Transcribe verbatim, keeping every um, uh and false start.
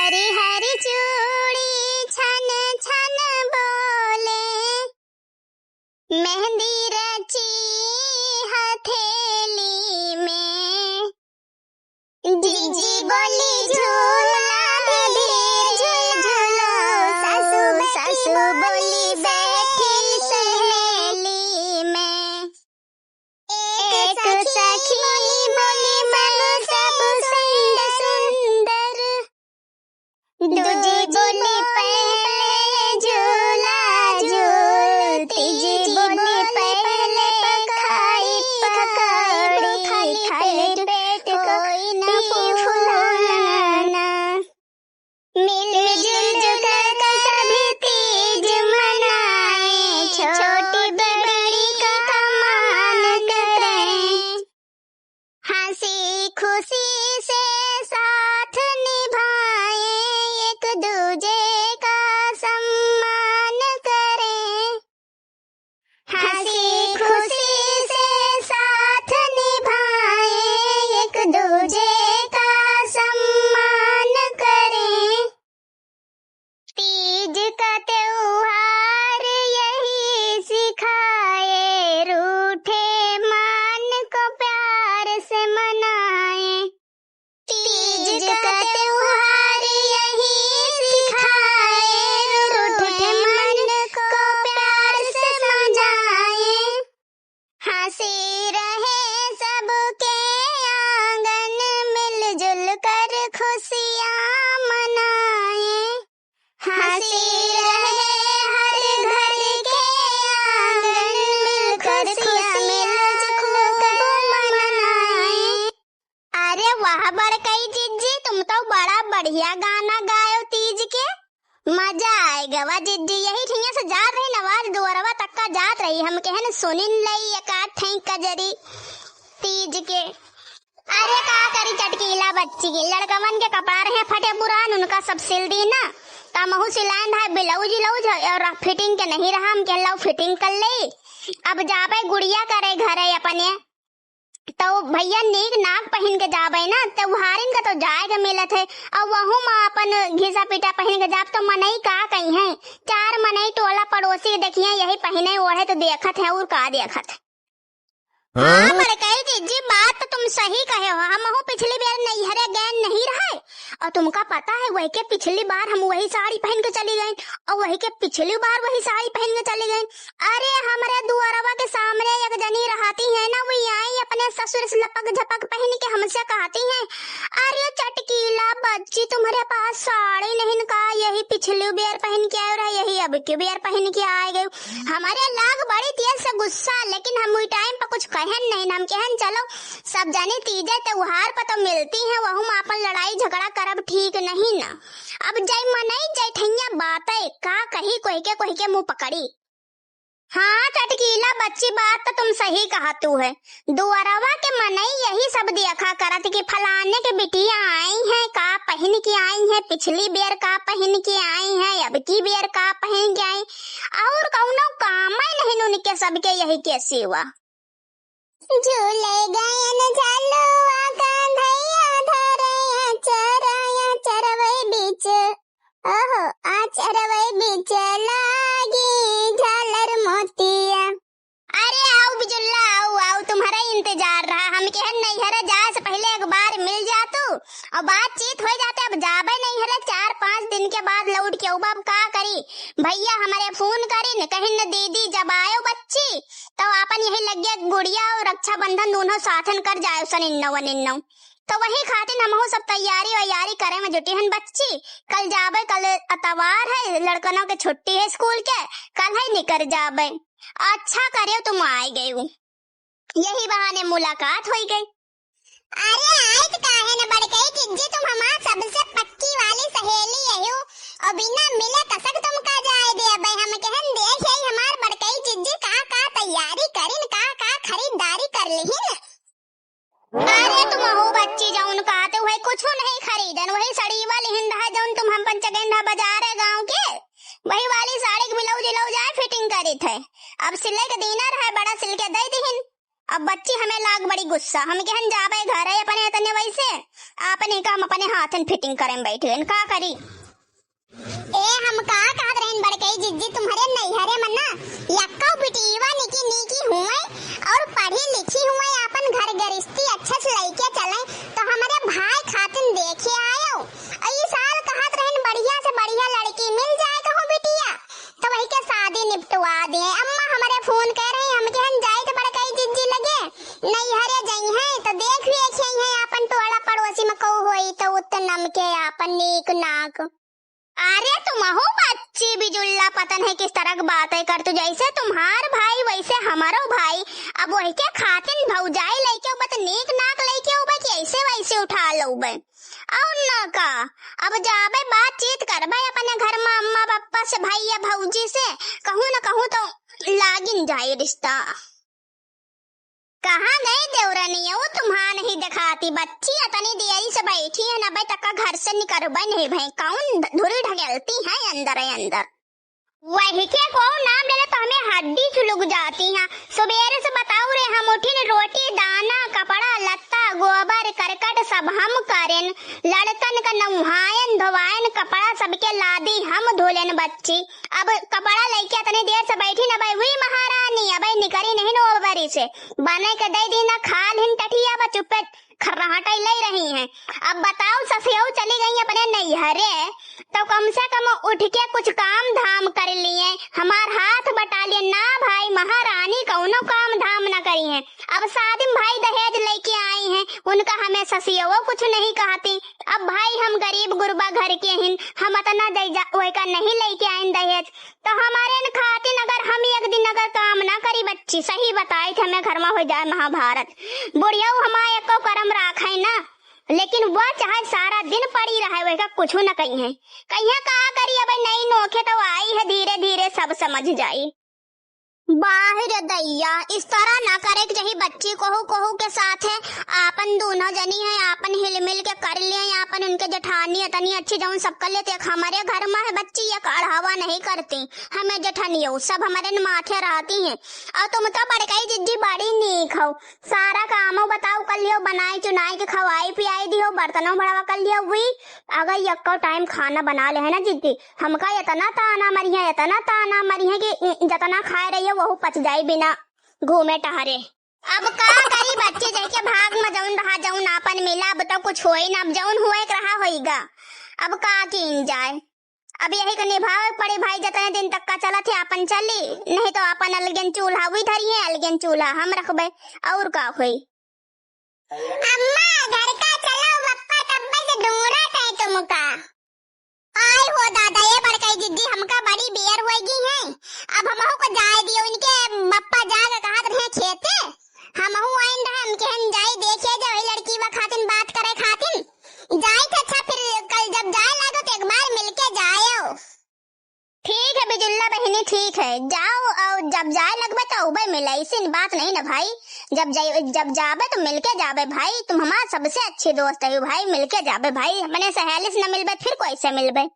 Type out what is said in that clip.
हरी हरी चूड़ी छन छन बोले, मेहंदी रची हथेली में। जीजी बोली झूला दीदी झूलो, सासू सासू बोली बैठी सहेली में। एक सखी बोली बोली सब सब सुंदर सुंदर, दूजी बोली पहले झूला झूल, तीजी बोली पहले पकाई पकौड़ी, खाली पेट कोई नहीं फुलाना। मिलजुल जुलकर सभी तीज मनाएं, छोटी बड़ी का मान करें। हंसी खुशी से साथ निभाएं, एक दूजे का सम्मान करें। हंसी खुशी से साथ निभाएं, एक दूजे का सम्मान करें। तीज का त्योहार यही सिखाए, रूठे मान को प्यार से मनाए। तीज का त्योहार यही सिखाए, रूठे मन को प्यार से समझाए। हंसी रहे सबके आंगन, मिलजुल कर खुशियां मनाए। हंसी रहे हर घर के आंगन, मिलकर खुशियां मिलजुल कर मनाए। अरे वाह बड़कई जिज्जी, तुम तो बड़ा बढ़िया गाना गायो तीज के। मजा आए गवा जिज्जी, यही ठिया से जात रही नवाज दुआरवा तक का जात रही, हम कहन सुनिन लई एक आध ठई कजरी तीज के। अरे का करी चटकीला बच्ची, लड़कवन के कपड़ा रहे फटे पुरान, उनका सब सिल दी ना, त हमहू सिलाइन है ब्लाउज व्लाउज और फिटिंग के नहीं रहा, हम कहन लाओ फिटिंग कर ले। अब जाबे गुड़िया करे घरे अपने, तो भैया नीक नाक पहिन के जाबे ना, त्योहारिन का तो जाए के मिलत है, और वहू में अपन घिसा पीटा पहिन के जाब तो मनई का कही है, चार मनई टोला पड़ोसी के देखिए यही पहिने ओढ़े तो देखत है और का देखत है। हाँ? हाँ, बड़कई जिज्जी, बात तो तुम सही कहे हो। हमहू पिछली बेर नैहरे गए नहीं रहे, और तुमका पता है, वही के पिछली बार हम वही साड़ी पहन के चली गई, और वही के पिछली बार वही साड़ी पहन के चली गई। अरे, हमरे दुआरवा के सामने एक जनी रहती है ना, वो आई अपने ससुर से लपक झपक पहन के हमसे कहती है, "अरे चटकीला बच्ची, तुम्हारे पास साड़ी नहीं का? यही पिछली बेर पहन के आए रहे, यही अब की बेर पहन के आ गई।" हमारे लाग बड़ी तेज से गुस्सा, लेकिन हम वही टाइम पर कुछ कहन नहीं। हम कहन, "चलो, सब जने तीजे त्योहार पर तो मिलती हैं, वहू में अपन लड़ाई झगड़ा करब ठीक नहीं ना।" अब जय मनई जय ठैया बातें का कही, कोई के कोई के मुंह पकड़ी। हाँ चटकीला बच्ची, बात तो तुम सही कहतू है। दुआरवा के मनई यही सब देखा करत कि फलाने के बिटिया आई हैं, का पहिन के आई हैं, पिछली बेर का पहिन के आई हैं, अब की बेर का पहिन के आई, और कौनो कामे नहीं उनके सबके यही के सिवा। झूले गयन झलुआ कान्हैया धरे अचरा, अचरवे बीच, ओहो, अचरवे बीच लागी झालर मोतिया। अरे आओ बिजुल्ला, आओ, आओ, तुम्हारा इंतजार रहा। हम कहन नैहरा जाए से पहले एक बार मिल जातू और बातचीत हो जाते। अब जाबे नैहरा, चार पाँच दिन के बाद लौट के आऊब, अब का करी? भैया हमारे फोन करिन, कहिन, "दीदी जब आयो बच्ची, तो आपन यही लगे गुड़िया और रक्षाबंधन दोनों साथन कर जायो सन इन्नो वनिन्नो।" तो वही खातिर हमहू सब तैयारी वैयारी करे में जुटी हन बच्ची। कल जाबे, कल अतवार है, लड़कनों के छुट्टी है स्कूल के, कल है निकर जाबे। अच्छा करे तुम आए गए, यही बहाने मुलाकात होई गई। अरे आइत काहे न बड़कई जिज्जी, तुम हमार सबसे पक्की वाली सहेली अहियो, और बिना मिले कसक तुमका जाए देबे। हम कहन देख यही हमार बड़कई जिज्जी का का तैयारी करिन, का का खरीदारी कर लिहिन। अरे तुम हो बच्ची, जौन कहते हुए कुछ नहीं खरीदन, वही सड़ीवा लिहिन रहा जौन तुम हम पंचगंधा बाजार है गाँव के, वही वाली साड़ी के ब्लाउज व्लाउज आए फिटिंग करी थे। अब सिले के दीना रहे, बड़ा सिल के दे दिहिन। अब बच्ची हमें लाग बड़ी गुस्सा, हम कहन जाबे घर है अपने तने वैसे, आपने का हम अपने हाथन fitting करें बैठ गए, का करी? ए, हम का कहत रहिन बड़कई जिज्जी, तुम्हरे नैहरे में ना यक्को बिटिया निकी निकी हुए और पढ़ी लिखी हुए, आपन घर गृहस्थी अच्छे से लइके चले, तो हमरे भाई खातिन देखे आयो। और ई साल कहत रहिन बढ़िया से बढ़िया लड़की मिल जाए कहूँ बिटिया, तो वही के शादी निपटवा दे। अम्मा हमरे फोन कर रही, हम कहन जाइत बड़कई जिज्जी लगे, नैहरे जइहैं तो देख वेख अइहैं आपन टोला पड़ोसी में कऊ होई तो उत्तनम के आपन नीक नाक। अरे तुमहू बच्ची बिजुल्ला पता नहीं किस तरह की बातें करतू, जैसे तुम्हार भाई वैसे हमारो भाई। अब वही के खातिन भौजाई लइके उबे तो नीक नाक लइके उबे कि ऐसे वैसे उठा लउबे? और न का, अब जाबे बातचीत करबे अपने घर में अम्मा पापा से, भैया भौजी से, कहूँ न कहूँ तो लागिन जाए रिश्ता। कहाँ गई देवरनिया, वो तुम्हार नहीं दिखाती बच्ची, अतनी देरी से बैठी है, अबे तक का घर से निकरबे नहीं भई, कौन धुरी ढकेलती है अंदर है अंदर। वही के को नाम ले ले तो हमें हड्डी छुलुक जाती है। सुबेरे से बताऊ रे, हम उठिन, रोटी, दाना, कपड़ा, लत्ता, गोबर, करकट सब हम करेन, लड़कन का नउहायन, धोवायन, कपड़ा सबके लादी हम धोलेन बच्ची। अब कपड़ा लइके अतनी देर से बैठी न, अबे हुई महारानी, अबे निकरी नहीं न ओबरी से। बने के दे दी ना, खा लिन टठिया, बस चुप्पे खर्राटा ले रही हैं। अब बताओ, ससियऊ चली गई अपने नैहरे, तो कम से कम उठ के कुछ काम धाम कर लिए, हमार हाथ बटा लिए ना भाई, महारानी कौनो काम धाम ना करी हैं। अब शादी में भाई दहेज लेके आई हैं, उनका हमें ससियऊ कुछ नहीं कहती। अब भाई हम गरीब गुरबा घर के हिन, हम अतना दे जा, वही का नहीं लेके आइन दहेज, तो हमारे न खातिन अगर हम एक दिन अगर काम ना करी बच्ची, सही बताई थे, हमें घर में हो जाए महाभारत। बुढ़िया हमारे एको करम राखे ना, लेकिन वो चाहे सारा दिन पड़ी रहे, वही का कुछ न कही है। कहिया का करी, अब नई नोखे तो आई है, धीरे धीरे सब समझ जाई। बाहिर दैया, इस तरह ना करे के चाही बच्ची, कोहू कोहू के साथ है, आपन दोनों जनी है, आपन हिलमिल के कर लिए, आपन उनके जेठानी इतनी अच्छी जौन सब कर लेते, एक हमारे घर में है बच्ची, एक अढ़ावा नहीं करती, हमें जेठानियों सब हमारे न माथे रहती हैं। और तुम तो बड़कई जिज्जी बड़ी नीक हो, सारा कामो बताओ कर लियो, बनाई चुनाई के खवाई पियाई दियो, बर्तनों भड़वा कर लियो, हुई अगर यक्को टाइम खाना बना ले है ना जिज्जी, हमका इतना ताना मरिहे, इतना ताना मरिहे कि जतना खाए रहिए वहू पच जाई बिना घूमे टहरे। अब का करी बच्ची, जइके भाग में जौन रहा, जौन आपन मिला, अब तो कुछ होई ना, अब जौन हुए के रहा होइगा, अब का कीन जाए। अब यही को निभावे के पड़ी भाई, जतने दिन तक का चलत है आपन चली, नहीं तो आपन अलगेन चूल्हा हुई धरी है, अलगेन चूल्हा हम रखबे, और का होई। अम्मा, घर का चलो, पप्पा तब्बे से ढूंढत है तुमका। आय हो दादा, ये बड़कई जिज्जी, हमका बड़ी बेर होई गई है, अब हमहू को जाए दियो। इनके पप्पा जाके कहत रहे खेते, हमहू आइन रहे, हम कहन जाई देखे जाए वही लड़की बा खातिन बात करे खातिन। जाई थे, अच्छा फिर कल जब जाए लागो तो एक बार मिलके जायो। ठीक है बिजुल्ला बहिनी, ठीक है, जाओ, और जब जाए लगबे तो उबे मिले, ऐसी बात नहीं ना भाई। जब जाए, जब जाबे तो मिलके जाबे भाई, तुम हमार सबसे अच्छे दोस्त हो भाई, मिलके जाबे भाई, अपने सहेली से न मिलबे फिर कोई से मिलबे।